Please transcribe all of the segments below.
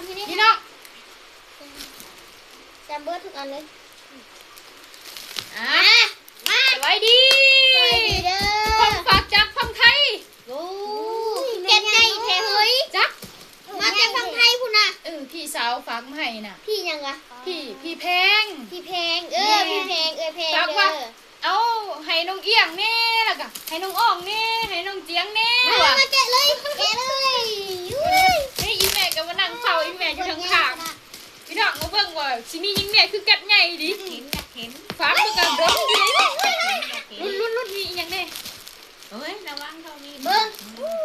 ນີ້ເນາະ ຈຳເບິດທຸກອັນເລີຍ. ອ່າ ມາ ສະບາຍດີ ສະບາຍດີເດີ ຂອງຝາກຈາກຝັ່ງໄທ. ໂອ້ ແກ່ນໃຫຍ່ແທ້ເຮີ້ຍ ຈັກ ມາແຕ່ຝັ່ງໄທພຸ້ນນະ. ເອີ ພີ່ສາວຝາກມາໃຫ້ນະ. ພີ່ຫຍັງວະ? ພີ່ ພີ່ແພງ ພີ່ແພງ ເອີ ພີ່ແພງ ເອື້ອຍແພງເດີ ເອົາໃຫ້ນ້ອງອຽງແດ່ ແລ້ວກະໃຫ້ນ້ອງອອງແດ່ ໃຫ້ນ້ອງຈຽງແດ່ ມາ ວ່າ ມາແກະເລີຍ ແກະເລີຍ. ອຸ້ຍ ນີ້ອີ່ແມ່ກໍມານັ່ງເຝົ້າ ອີ່ແມ່ຢູ່ທາງຂ້າງ. ພີ່ນ້ອງມາເບິ່ງວ່າຊິມີຫຍັງແດ່ ຄືແກັບໃຫຍ່ອີ່ຫຼີ. ຢາກເຫັນ ຢາກເຫັນ ຝາກມາກັນເດີ. ລຸ້ນໆໆ ມີອີ່ຫຍັງແດ່? ໂອ້ຍ ລະວັງເທົ່ານີ້ ເບິ່ງ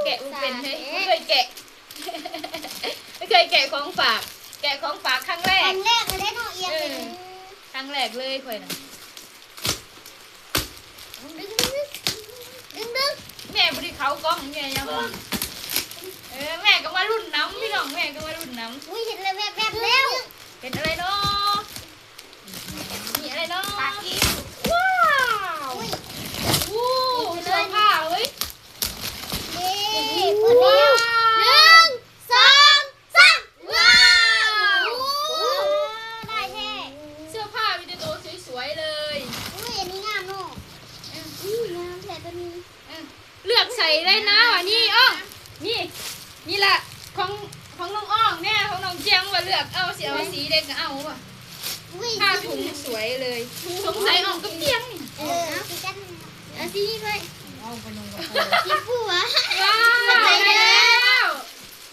ແກະບໍ່ເປັນເຮີ້ຍ ບໍ່ເຄີຍແກະ ບໍ່ເຄີຍແກະຂອງຝາກ ແກະຂອງຝາກຄັ້ງແລກ ຄັ້ງແລກເລີຍເນາະ ອຽງ ເອີ ຄັ້ງແລກເລີຍຂ້ອຍນະ. ດຶງໆໆ ແມ່ບໍ່ໄດ້ເຂົ້າກ້ອງ ແມ່ຍັງ ເອີ ແມ່ກໍມາລຸ້ນນຳ ພີ່ນ້ອງ ແມ່ກໍມາລຸ້ນນຳ. ອຸ້ຍ ເຫັນແລ້ວ ແວບໆ ແລ້ວ ເຫັນອະໄລເນາະ? ມີອະໄລເນາະ? ປາກີ້ ວ້າວ ອຸ້ຍ ໂອ້ ເສື້ອຜ້າເອີຍ ເດ້ ເປີດແລ້ວ ໜຶ່ງ ສອງ ສາມ ວ້າວ ໂອ້ ຫຼາຍແທ້ ເສື້ອຜ້າມີແຕ່ໂຕສວຍໆ ເລີຍ. ອຸ້ຍ ອັນນີ້ງາມເນາະ ອື ອຸ້ຍ ງາມແທ້ໂຕນີ້ ເອີ ເລືອກໃສ່ໄດ້ນະ ວ່ານີ້ ອ້ອ ນີ້ ນີ້ລະ ຂອງ ຂອງນ້ອງອອງແນ່ ຂອງນ້ອງຈຽງ ວ່າເລືອກເອົາ ຊິເອົາ ເອີ ສີໃດກໍເອົາວ່າ. ຜ້າຖົງສວຍເລີຍ ສົງໄສອອກກັບຕຽງນີ້. ເອີ ເອົາຄືກັນ ເອົາສີນີ້ເລີຍ ສີຟ້າ ວ້າວ ຂ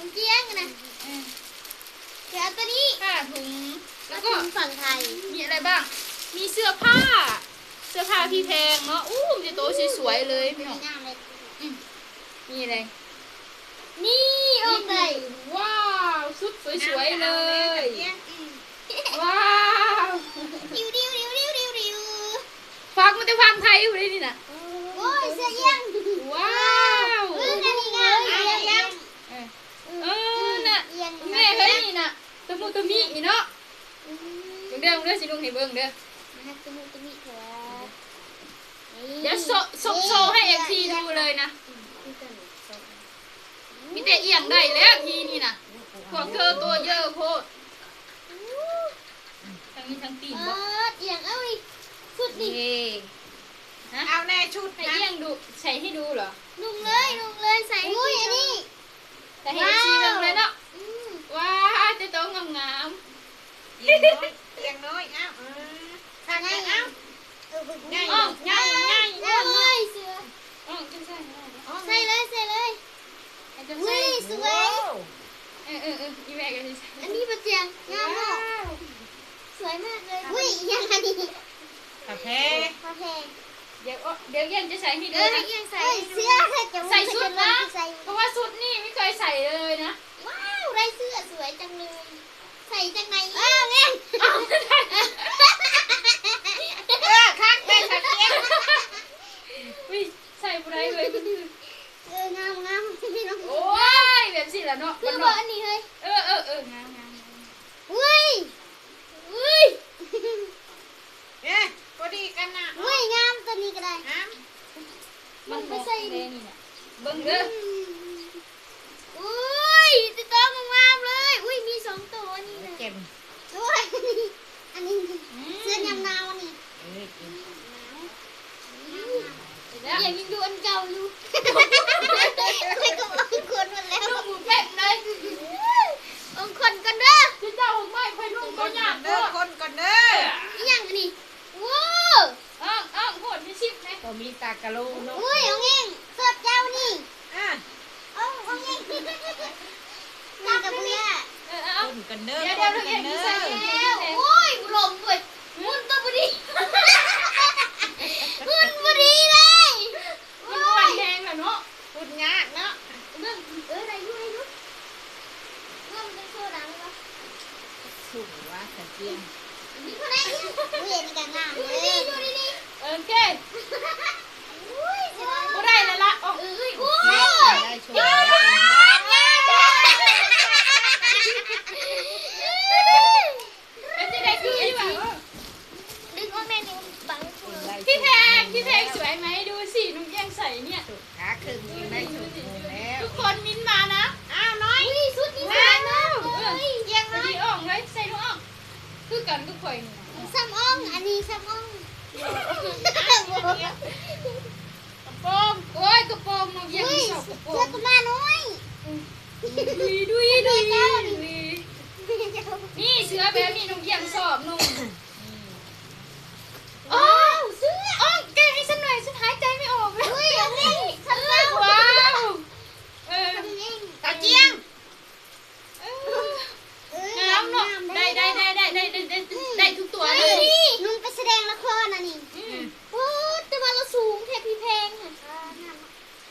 ອງຕຽງນະ ເອີ ເອົາໂຕນີ້ ຜ້າຖົງ ແລ້ວກໍຝັ່ງໄທ ມີອະໄລບ້າງ? ມີເສື້ອຜ້າ ເສື້ອຜ້າພີ່ແພງເນາະ. ອູ້ ມີແຕ່ໂຕສວຍໆ ເລີຍ ພີ່ນ້ອງ ອື ມີອະໄລ? ນີ້ ໂອ້ ໄດ້ ວ້າວ ຊຸດສວຍໆ ເລີຍ ວ້າວ ດິວໆໆໆ ຝາກມາແຕ່ຝັ່ງໄທພຸ້ນເດ້ນີ້ນະ. ໂອ້ຍ ເສື້ອອຽງ ວ້າວ ເອີ ອັນນີ້ງາມ ເອີ ເອີ ນະ ແມ່ເອີຍ ນີ້ນະ ຕະມຸຕະມິນີ້ເນາະ. ອື ເບິ່ງເດີ ເບິ່ງເດີ ຊິນຸ່ງໃຫ້ເບິ່ງເດີ ນະ ຕະມຸຕະມິແທ້. ດຽວໂຊ ໂຊ ໂຊໃຫ້ເອັຟຊີດູເລີຍນະ ອື ມີແຕ່ອຽງໄດ້ແລ້ວ ທີນີ້ນະ ພວກເທີຕົວເຢີະໂພດ. ທັງມີທັງຕີນບໍ່? ເອີ ອຽງເອົາອີກ ຊຸດນີ້ ເອີ ເອົາແນ່ຊຸດ ໃຫ້ອຽງດູ ໃສ່ໃຫ້ດູເຫຼືອ? ນຸ່ງເລີຍ ນຸ່ງເລີຍ ໃສ່ໃຫ້ ອຸ້ຍ ອັນນີ້ ໃສ່ໃຫ້ເອັຟຊີເບິ່ງເລີຍເນາະ. ອື ວ້າວ ແຕ່ໂຕງາມໆ ອຽງນ້ອຍ ອຽງນ້ອຍ ອ້າວ ເອີ ຄັກແລ້ວ ອ້າວ ເອີ ໃຫຍ່ ອ້ອງ ໃຫຍ່ ໃຫຍ່ ໂອ້ຍ ເສື້ອ ອ້ອງ ຈັ່ງໃສ່ ໃສ່ເລີຍ ໃສ່ເລີຍ ໃຫ້ເຈົ້າໃສ່ ອຸ້ຍ ສວຍ ເອີ ເອີ ເອີ ອີ່ແມ່ກໍຊິໃສ່ ອັນນີ້ບໍ່ຈຽງ ງາມເນາະ ວ້າວ ສວຍມາກເລີຍ. ອຸ້ຍ ອີ່ຫຍັງອັນນີ້? ຜ້າແພ ຜ້າແພ ດຽວ ດຽວອຽງຈະໃສ່ໃຫ້ດູນະ ເອີ ເອີ ໃສ່ ເສື້ອ ໃສ່ ໃສ່ຊຸດນະ ເພາະວ່າຊຸດນີ້ບໍ່ເຄີຍໃສ່ເລີຍນະ. ວ້າວ ໄດ້ເສື້ອສວຍຈັງເລີຍ ໃສ່ຈັ່ງໃດ? ເອີ ແມ່ນ ເອີ ຄັກແມ່ນຄັກແທ້ ອຸ້ຍ ໃສ່ບໍ່ໄດ້ເລີຍ ເອີ ງາມ ງາມ ໂອ້ຍ ແບບຊີ້ລະເນາະ ຄືບໍ່ອັນນີ້ເຮີ້ຍ ເອີ ເອີ ເອີ ງາມ ງາມ ອຸ້ຍ ອຸ້ຍ ເອີ ພໍດີກັນນະ ອຸ້ຍ ງາມ ໂຕນີ້ກໍໄດ້ ງາມ ມັນບໍ່ໃສ່ນີ້ນະ ເບິ່ງເດີ ອືມ ໂອ້ຍ ແຕ່ໂຕງາມໆ ເລີຍ ອຸ້ຍ ມີສອງໂຕນີ້ນະ ເຈັບ ໂອ້ຍ ອັນນີ້ ອືມ ເສື້ອຍາມໜາວອັນນີ້ ເອີ ເຈັບ ອືມ ອືມ ຍັງຢູ່ອັນເກົ່າຢູ່ ຂ້ອຍກໍອອງຄົນໝົດແລ້ວ ເປັນເລີຍ ອອງຄົນກ່ອນເດີ ເຈົ້າອອກມາໃຫ້ຂ້ອຍນຸ່ງກໍຍາກເດີ ຄົນກ່ອນເດີ ອີ່ຫຍັງອັນນີ້ ໂອ້ ອ້າງ ອ້າງ ໂຫດມີຊິບແນ່ ບໍ່ມີຕາກະໂລເນາະ ໂອ້ຍ ເອົາແຮງ ເກີບເຈົ້ານີ້ ອ່າ ເອົາ ເອົາແຮງ ມັນກໍບໍ່ຍາກ ເອີ ເອົາ ຄົນກັນເດີ ດຽວ ຄົນກັນເດີ ດຽວ ໂອ້ຍ ລົມເວີຍ ໝຸ່ນຕົວບໍ່ດີ ໝຸ່ນບໍ່ດີເລີຍ ໂອ້ຍ ແຮງລະເນາະ ໝຸ່ນຍາກເນາະ ເບິ່ງ ເອີ ໄດ້ຢູ່ ໄດ້ຢູ່ ເບິ່ງ ເປັນໂຊດາເລີຍວະ ສູງວ່າສະເກຍ ມີຜູ້ໃດອີກ ເຫັນກັນງາມເລີຍ ຢູ່ດີໆ ໂອເຄ ອຸ້ຍ ບໍ່ໄດ້ແລ້ວລະ ອອກ ເອີຍ ໂອ້ຍ ໄດ້ໂຊດາ ເປັນຈັ່ງໃດຄືຢູ່ຫວາ ດຶງອອກແມ່ນີ້ ບັງ ພີ່ແພງ ພີ່ແພງສວຍໄໝ ດູຊິ ໜຸ່ມອຽງໃສ່ເນຍ ຂາເຄິ່ງຍັງໄດ້ຊຸດໜຶ່ງແລ້ວ ທຸກຄົນມິນມານະ ອ້າວ ນ້ອຍ ອຸ້ຍ ຊຸດນີ້ສວຍມາກເລີຍ ເອີ ອຽງ ກັນກັບຂ້ອຍນີ້ນະ. ສ່ຳອ່ອງ ອັນນີ້ສ່ຳອ່ອງ. ກະໂປງ ໂອ້ຍ ກະໂປງ ນ້ອງວຽງ ເອີຍ ມີຊອກກະໂປງ ເສື້ອກະມ້ານ້ອຍ. ດຸຍ ດຸຍ ດຸຍ ດຸຍ. ນີ້ເສື້ອແບບນີ້ນ້ອງວຽງຊອບນຸ່ງ. ອ້າວ ເສື້ອ ອ້າວ ແກະໃຫ້ຊັ້ນໜ້ອຍ ຊັ້ນຫາຍໃຈໄມ່ອອກເລີຍ. ອຸ້ຍ ເອົາເລີຍ ເອີ ວ້າວ ເອີ ຕາຈຽງ ເອີ ເອີ ງາມເນາະ ງາມ ໄດ້ ໄດ້ ໄດ້ ໄດ້ທຸກຕົວເລີຍ. ນຸ່ງໄປສະແດງລະຄອນອັນນີ້. ອືມ ໂອ້ ແຕ່ວ່າລາວສູງແທ້ ພີ່ແພງຫັ້ນ. ເອີ ງາມເນາະ.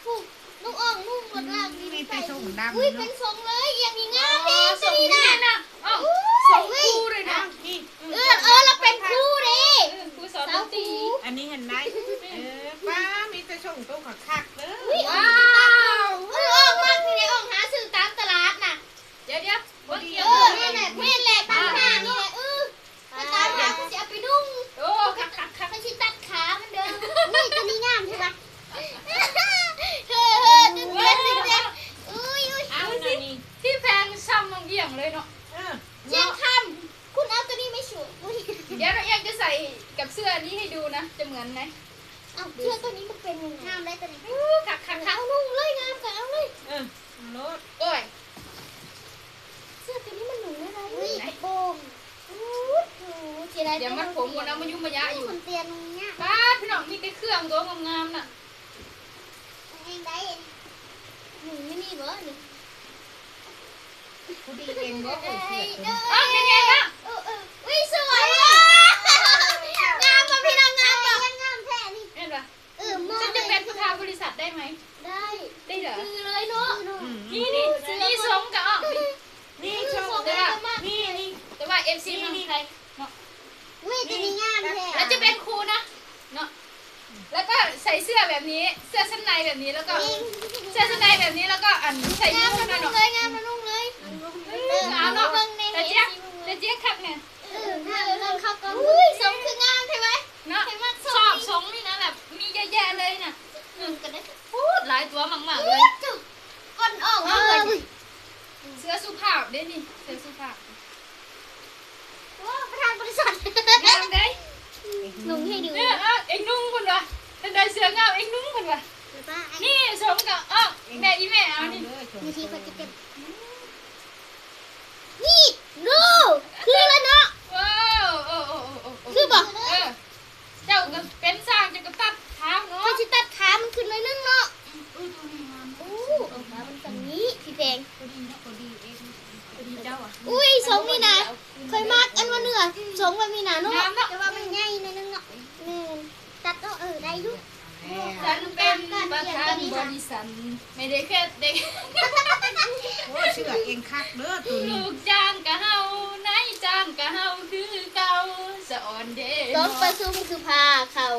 ຜູ້ ນ້ອງອອງນຸ່ງລົດລາກນີ້ ມີແຕ່ຊົງດຳ. ອຸ້ຍ ເນາະ ເປັນຊົງເລີຍ ອີ່ຫຍັງນີ້ງາມແທ້ ອໍ ຊົງນີ້ນະ ອໍ ຊົງຄູເລີຍນະ. ນີ້ ເອີ ເອີ ລາວເປັນຄູເດ້ ເອີ ຄູສອນດົນຕີ. ອັນນີ້ຫັ້ນໄດ ເອີ ປ້າ ມີແຕ່ຊົງໂຕຄັກໆເດີ. ອຸ້ຍ ວ້າວ ເອີ ອອກມານີ້ ອອກຫາຊື້ຕາມຕະຫຼາດນະ. ດຽວໆ ເບິ່ງ ເອີ ແມ່ນແຫຼະ ແມ່ນແຫຼະ ຕາມຫ້າງນີ້ແຫຼະ. ເອີ ໄປຕາມຫາ ຂ້ອຍຊິເອົາໄປນຸ່ງ. ໂອ້ ຄັກໆໆ ຂ້ອຍຊິຕັດຂາມັນເດີ. ອຸ້ຍ ຕົວນີ້ງາມແທ້ວະ. ເຮີໆ ຕື່ນເຕັ້ນ ຕື່ນເຕັ້ນ. ອຸ້ຍ ອຸ້ຍ ເອົາ ອຸ້ຍ ນີ້ ທີ່ແພງຊ່ຳນ້ອງວຽງເລີຍເນາະ. ເອີ ຈຽງຄຳ ຄຸນເອົາຕົວນີ້ໄປສວມ. ອຸ້ຍ ດຽວນ້ອງວຽງຈະໃສ່ກັບເສື້ອນີ້ໃຫ້ດູນະ ຈະເໝືອນໄໝ. ເອົາ ເສື້ອຕົວນີ້ມັນເປັນຍັງໄງ? ງາມໄດ໋ຕົວນີ້. ເອີ ຄັກໆໆ ເອົານຸ່ງເລີຍ ງາມກະເອົາເລີຍ. ເອີ ເອົາໂລດ. ໂອ້ຍ ເສື້ອຕົວນີ້ມັນໜູໄດ້. ອຸ້ຍ ກະໂປງ. ໂອ້ໂຫ ເສຍດາຍ ດຽວມັດຜົມກ່ອນນະ ມາຍຸມມາຍະຢູ່. ຄົນເຕີຍໜູຍາກ. ປ້າດ ພີ່ນ້ອງ ມີແຕ່ເຄື່ອງໂຕງາມໆນະ. ເຮັດເອງໄດ້. ໜູມີນີ້ບໍ່ນີ້? ຜູ້ດີເອງບໍ່? ເອີ ເອີ ເອີ ເອີ ເອີ ອຸ້ຍ ສວຍ. ງາມບໍ່ພີ່ນ້ອງ ງາມບໍ່? ງາມແທ້ນີ້. ເຫັນບໍ່? ເອີ ມາ ຈະເປັນປະທານບໍລິສັດໄດ້ໄໝ? ໄດ້ ໄດ້ເດີ ຄືເລີຍເນາະ. ອືມ ນີ້ ນີ້ ນີ້ຊົງກະອອກ ນີ້ ນີ້ຊົງ ແຕ່ວ່າ ນີ້ ນີ້ ແຕ່ວ່າເອັຟຊີ ນີ້ ມັນໃຜເນາະ. ອຸ້ຍ ຕົວນີ້ງາມແທ້. ແລ້ວຈະເປັນຄູນະເນາະ ແລ້ວກໍໃສ່ເສື້ອແບບນີ້ ເສື້ອຊັ້ນໃນແບບນີ້ ແລ້ວກໍເສື້ອຊັ້ນໃນແບບນີ້ ແລ້ວກໍອັນໃສ່ ງາມ ມານຸ່ງເລີຍ ງາມ ມານຸ່ງເລີຍ. ເອີ ງາມເນາະ ເບິ່ງແນ່ ຕາຈຽງ ຕາຈຽງຄັກແນ່. ເອີ ເບິ່ງເຂົາກ່ອນ. ອຸ້ຍ ຊົງຄືງາມແທ້ເວີຍ. ເນາະ ຂ້ອຍມັກຊົງ ຊອບຊົງນີ້ນະ ແບບມີເຍອະແຍະເລີຍນະ. ອືມ ກໍໄດ້ ໂອ້ ຫຼາຍຕົວມາກໆເລີຍ. ກົ້ນອອກມາເລີຍ. ເສື້ອສຸພາບເດ້ນີ້ ເສື້ອສຸພາບ. ໂອ້ ປະທານບໍລິສັດ ງາມເດ້. ນຸ່ງໃຫ້ດູ. ເອີ ເອີ ເອັງນຸ່ງເພິ່ນວ່າ ຄັນໄດ້ເສື້ອງາມເອັງນຸ່ງເພິ່ນວ່າ. ນີ້ຊົງກະອອກແບບອີ່ແມ່ເອົານີ້ ວິທີເພິ່ນຈະເກັບ. ນີ້ ໂອ້ ຄືລະເນາະ. ໂອ້ ໂອ້ ໂອ້ ໂອ້ ໂອ້ ຄືບໍ່? ເອີ ເຈົ້າກໍເປັນຊ່າງ ເຈົ້າກໍຕັດຂາເນາະ. ຂ້ອຍຊິຕັດຂາມັນຂຶ້ນໜ້ອຍໜຶ່ງເນາະ. ອືມ ໂອ້ ເອົາຂາມັນສ່ຳນີ້ ພີ່ແພງ. ພໍດີເນາະ ພໍດີເອງ ພໍດີເຈົ້າອະ. ອຸ້ຍ ຊົງນີ້ນະ ຂ້ອຍມັກອັນວ່າເໜືອ ຊົງແບບນີ້ນະເນາະ. ງາມເນາະ ແຕ່ວ່າມັນໃຫຍ່ໜ້ອຍໜຶ່ງເນາະ. ແມ່ນ ຕັດອອກ ເອີ ໄດ້ຢູ່. ສັນເປັນປະທານບໍລິສັດ ແມ່ເດັກເຮັດເດັກ. ໂອ້ ເສື້ອເອງຄັກເດີໂຕນີ້. ລູກຈ້າງກະເຮົາ ນາຍຈ້າງກະເຮົາຄືເກົ່າ ສະອອນເດ້. ກອງປະຊຸມຄືພາເຂົ້າ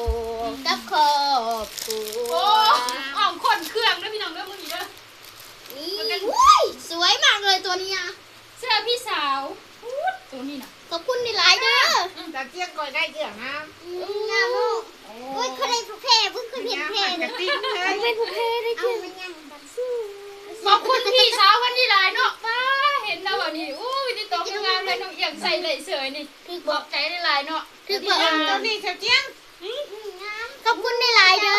ກັບຄອບຄົວ. ໂອ້ ອ້ອມຂົນເຄື່ອງເດີພີ່ນ້ອງເດີ ມື້ນີ້ເດີ. ນີ້ ອຸ້ຍ ສວຍມາກເລີຍຕົວນີ້ອະ. ເສື້ອພີ່ສາວ ອູ້ດ ໂຕນີ້ນະ. ຂອບຄຸນຫຼາຍໆເດີ. ຕາຈຽງກໍໄດ້ເສື້ອງາມ. ອືມ ງາມເນາະ. ໂອ້ຍ ຂ້ອຍໄດ້ຜູ້ແພ້ ເບິ່ງ ຂ້ອຍເຫັນແພ້ ກະຕິກເລີຍ. ເປັນຜູ້ແພ້ໄດ້ເສື້ອ. ເອົາມັນຍັງບັນ. ຂອບຄຸນພີ່ສາວເພິ່ນຫຼາຍໆເນາະ. ປ້າ ເຫັນແລ້ວອັນນີ້ ໂອ້ຍ ນີ້ໂຕງາມເລີຍ ນ້ອງອຽງໃສ່ໄດ້ເສີຍນີ້. ຖືກບອກ ຂອບໃຈຫຼາຍໆເນາະ. ຖືກບອກ ໂຕນີ້ເຈົ້າຈຽງ. ອືມ ງາມ. ຂອບຄຸນຫຼາຍໆເດີ.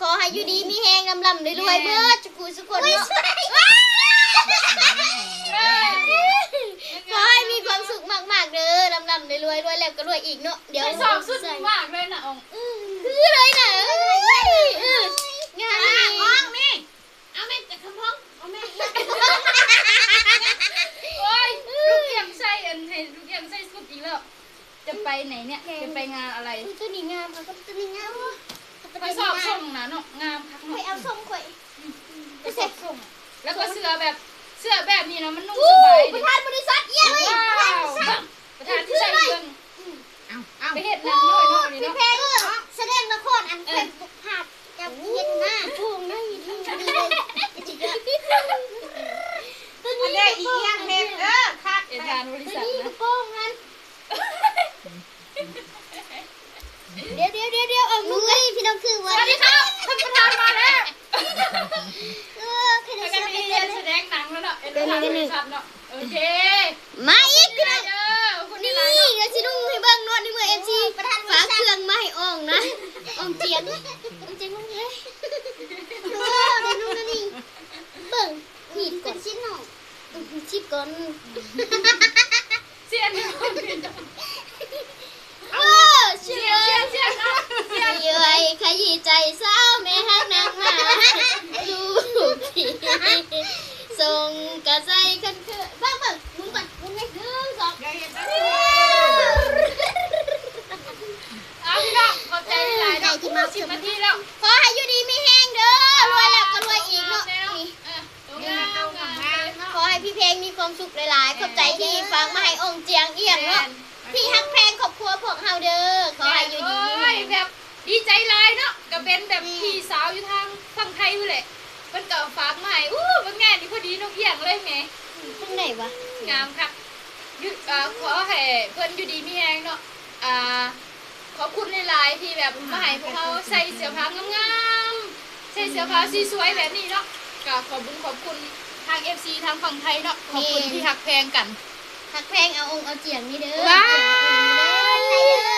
ຂໍໃຫ້ຢູ່ດີມີແຮງ ລ່ຳໆລວຍໆ ເບິດສູ່ຜູ້ສູ່ຄົນເນາະ. ຂໍໃຫ້ມີຄວາມສຸກມາກໆເດີ ລ່ຳໆລວຍໆ ລວຍແລ້ວກໍລວຍອີກເນາະ. ດຽວຊອບສຸດມາກເລີຍນະອອງ. ອືມ ຄືເລີຍນະ. ເອີຍ ເອີຍ ງາມ. ອອງນີ້ ເອົາແມ່ນຈະຄຳພ້ອງ ເອົາແມ່ນ. ໂອ້ຍ ລູກອຽງໃສ່ອັນ ໃຫ້ລູກອຽງໃສ່ສຸດອີກແລ້ວ. ຈະໄປໄຫນເນຍ? ແມ່ນ ຈະໄປງານອະໄລ? ອຸ້ຍ ຕົວນີ້ງາມ ເອົາຕົວນີ້ງາມ. ຂ້ອຍຊອບຊົງນະເນາະ ງາມຄັກເນາະ. ຂ້ອຍເອົາຊົງຂ້ອຍ. ອືມ ຂ້ອຍຊອບຊົງ. ແລ້ວກໍເສື້ອແບບ ເສື້ອແບບນີ້ນະ ມັນນຸ່ງສະບາຍເດ້. ປະທານບໍລິສັດ ເອີຍ ປະທານບໍລິສັດ ປະທານທີ່ໃສ່ເຄື່ອງ. ອືມ ເອົາ ເອົາ ໄປເຮັດໜັງນ້ອຍເນາະ ນີ້ເນາະ. ເອີ ສະແດງລະຄອນອັນ ເອີ ເປັນພາບ ເຈົ້າເຮັດໜ້າໂປ່ງໜ້ອຍນີ້ເລີຍ. ຕົວນີ້ ອັນນີ້ອີຫຍັງເຮັດ ເອີ ຄັກ ເອັນທານບໍລິສັດນະ ຕົວນີ້ກະໂປງຫັ້ນ. ດຽວໆໆໆ ອອກລູກເອີຍ ພີ່ນ້ອງ ຄືວ່າ ສະຫວັດດີຄັບ ທ່ານປະທານມາແລ້ວ. ເອີ ຄືໄດ້ສະແດງໜັງແລ້ວເນາະ ເປັນປະທານບໍລິສັດເນາະ. ໂອເຄ ມາອີກ ພີ່ນ້ອງ. ເດີ ຂອບຄຸນຫຼາຍໆເນາະ ນີ້ ດຽວຊິນຸ່ງ ອ່ອງຈຽງ ອ່ອງຈຽງລົງເລີຍ. ໂອ້ ໄດ້ລຸ້ນແລ້ວນີ້. ເບິ່ງ ມີດກ່ອນ ຊິບກ່ອນ. ສຽງ ໂອ້ ສຽງ ສຽງ ສຽງ ສຽງ ຂະຢີ້ໃຈສາວແມ່ຮັກນາງມາ ລູກພີ່ ສົ່ງກະໃສຄັນຄື ເບິ່ງ ເບິ່ງ ໝູນກ່ອນ ໝູນໄວ້ ໜຶ່ງ ສອງ ເອົາພີ່ນ້ອງ ຂອບໃຈຫຼາຍໆເນາະ ສິບນາທີແລ້ວ. ຂໍໃຫ້ຢູ່ດີມີແຮງເດີ ລວຍແລ້ວກໍລວຍອີກເນາະ ນີ້. ເອີ ໂຕງາມໆ ເລີຍເນາະ. ຂໍໃຫ້ພີ່ເພັງມີຄວາມສຸກຫຼາຍໆ ຂອບໃຈທີ່ຝາກມາໃຫ້ອ່ອງຈຽງອຽງເນາະ ທີ່ຮັກແພງຄອບຄົວພວກເຮົາເດີ. ຂໍໃຫ້ຢູ່ດີມີແຮງ ແບບດີໃຈຫຼາຍເນາະ ກໍເປັນແບບພີ່ສາວຢູ່ທາງຝັ່ງໄທພຸ້ນແຫຼະ ເພິ່ນກໍຝາກມາໃຫ້. ໂອ້ ເບິ່ງແນ່ນີ້ ພໍດີນົກອຽງເລີຍແໝ. ທາງໃດວະ ງາມຄັກ. ຢູ່ ເອີ ຂໍໃຫ້ເພິ່ນຢູ່ດີມີແຮງເນາະ. ອ່າ ຂອບຄຸນຫຼາຍໆ ທີ່ແບບມາໃຫ້ພວກເຮົາໃສ່ເສື້ອຜ້າງາມໆ ໃສ່ເສື້ອຜ້າສວຍໆ ແບບນີ້ເນາະ. ກໍຂອບບຸນຂອບຄຸນທາງເອັຟຊີທາງຝັ່ງໄທເນາະ ຂອບຄຸນທີ່ຮັກແພງກັນ ຮັກແພງເອົາອົງເອົາຈຽງນີ້ເດີ. ວ້າຍ